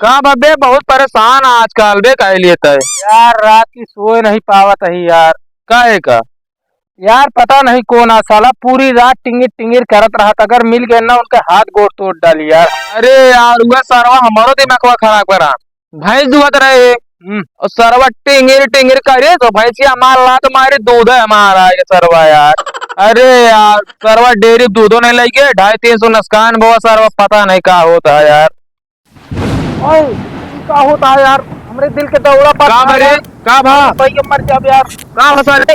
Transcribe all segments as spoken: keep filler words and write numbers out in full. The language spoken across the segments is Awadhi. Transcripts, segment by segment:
का बा बे, बहुत परेशान आजकल बे, काहे लिए तय? यार, रात की सोए नहीं पावत ही यार। काहे का? यार, पता नहीं कौन आ साला, पूरी रात टिंगिर टिंगिर करत रहत, अगर मिल गए ना उनके हाथ गोड़ तोड़ डाली यार। अरे यार, उहे सरवा हमारो दिमागवा खराब करा। भैंस दुहत रहे, हम्म। और सरवा टिंगिर टिंगिर करे तो भैंसिया हमार लात मारी, दूध है हमारा ये सरवा यार। अरे यार, सरवा डेयरी दूधो नहीं लइके, ढाई तीन सौ नुकसान बा सरवा, पता नहीं का होता है यार। ओए, ई का होता है यार? हमरे दिल के दौड़ा पर का भा रे? यार। का भा? भैया मर जाब यार। का भा सारे?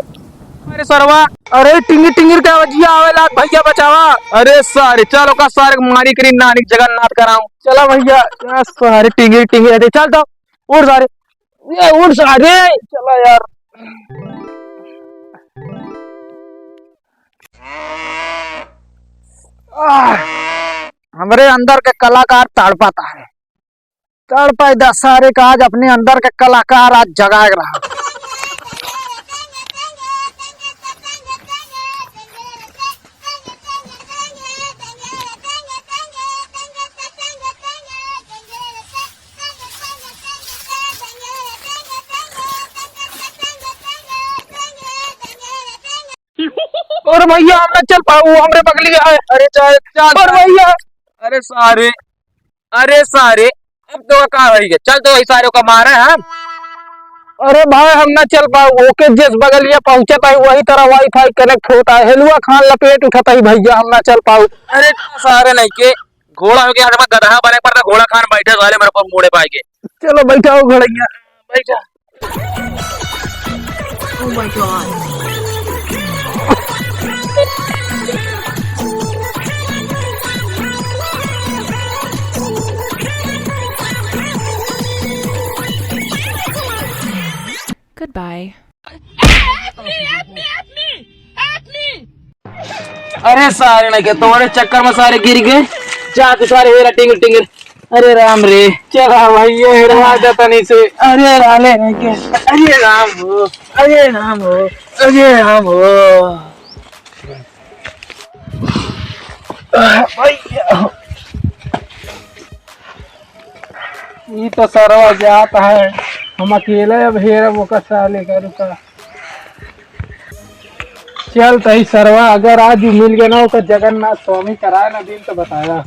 अरे सरवा। अरे टिंगिर टिंगिर के आवाजिया आवे लाग भैया बचावा। अरे सारे, चलो का सारे मारी करी नानी जगन्नाथ कराऊं। चला भैया, या सारे टिंगिर टिंगिर, अरे चल तो, उठ सारे। ये उठ सारे, चला यार। आह, हमरे अंदर के कलाकार तड़पत है। तड़पे दा सारे का, आज अपने अंदर के कलाकार आज जगाए रहा। और भैया हम ना चल पाऊ, हमरे बगली है। अरे चाहे चल। और भैया। अरे सारे, अरे सारे, अब तो का होई गे? चल तो वही सारे का मारे हम। अरे भाई हम ना चल पाऊ, ओके जिस बगलिया पहुंचत है वही तरह WiFi connect होता है। हेलुआ खान लपेट उठत है भैया, हम ना चल पाऊ। अरे सारे नहीं के घोड़ा हो गया, हमारा गदहा बने पड़ता, घोड़ा खान बैठे साले मेरे को मुड़े पाएंगे। चलो बैठाओ घोड़ैया, बैठा। Oh my God. Goodbye. अरे सारे ना के तोरे चक्कर में सारे गिर गए। जा तू सारे हेरा टिंगिर टिंगिर। अरे राम रे। चला भैया, हेरा जाता नहीं से। अरे राले नहीं के। अरे राम हो। अरे राम हो। अरे राम हो। भैया। ई तो सरवा जात है, हम अकेले अब हेरब ओकर साले का, रुका। चल तही सरवा, अगर आज उ मिल गया ना, ओकर जगन्नाथ स्वामी कराए ना दिन तो बताया।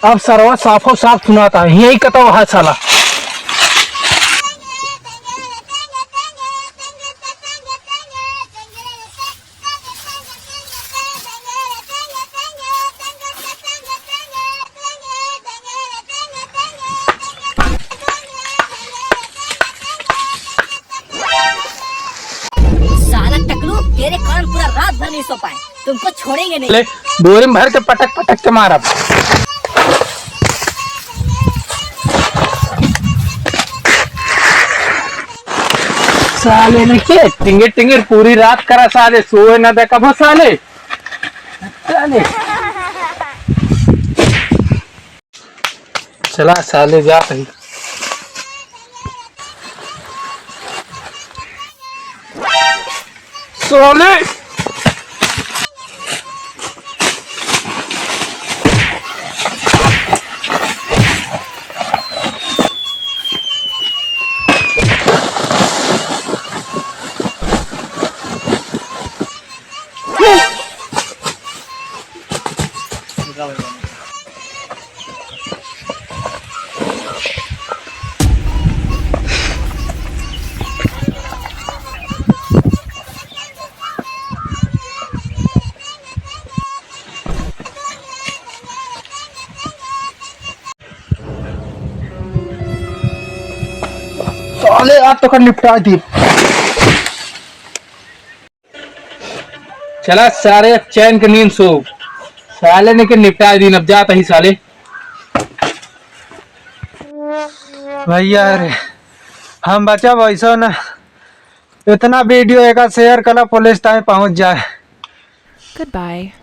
अब सरवा साफो साफ सुनाता है, यही कतो है साला। साला टकलू, तेरे कारण पूरा रात भर नहीं सो पाए। तुमको छोड़ेंगे नहीं। ले, बोरी में भर के पटक पटक के मारब। साले ने के टिंगिर टिंगिर पूरी रात करा साले, सोए ना दे कबो साले। साले। चला साले जात ही। साले। साले, आज तो कर निपटा दी। चला सारे, अब चैन के नींद सो। साले ने के निपटा दीन, अब जात ही साले। भैया रे, हम बचब ऐसो ना। इतना video एका share कला, पुलिस ताई पहुँच जाए। Goodbye.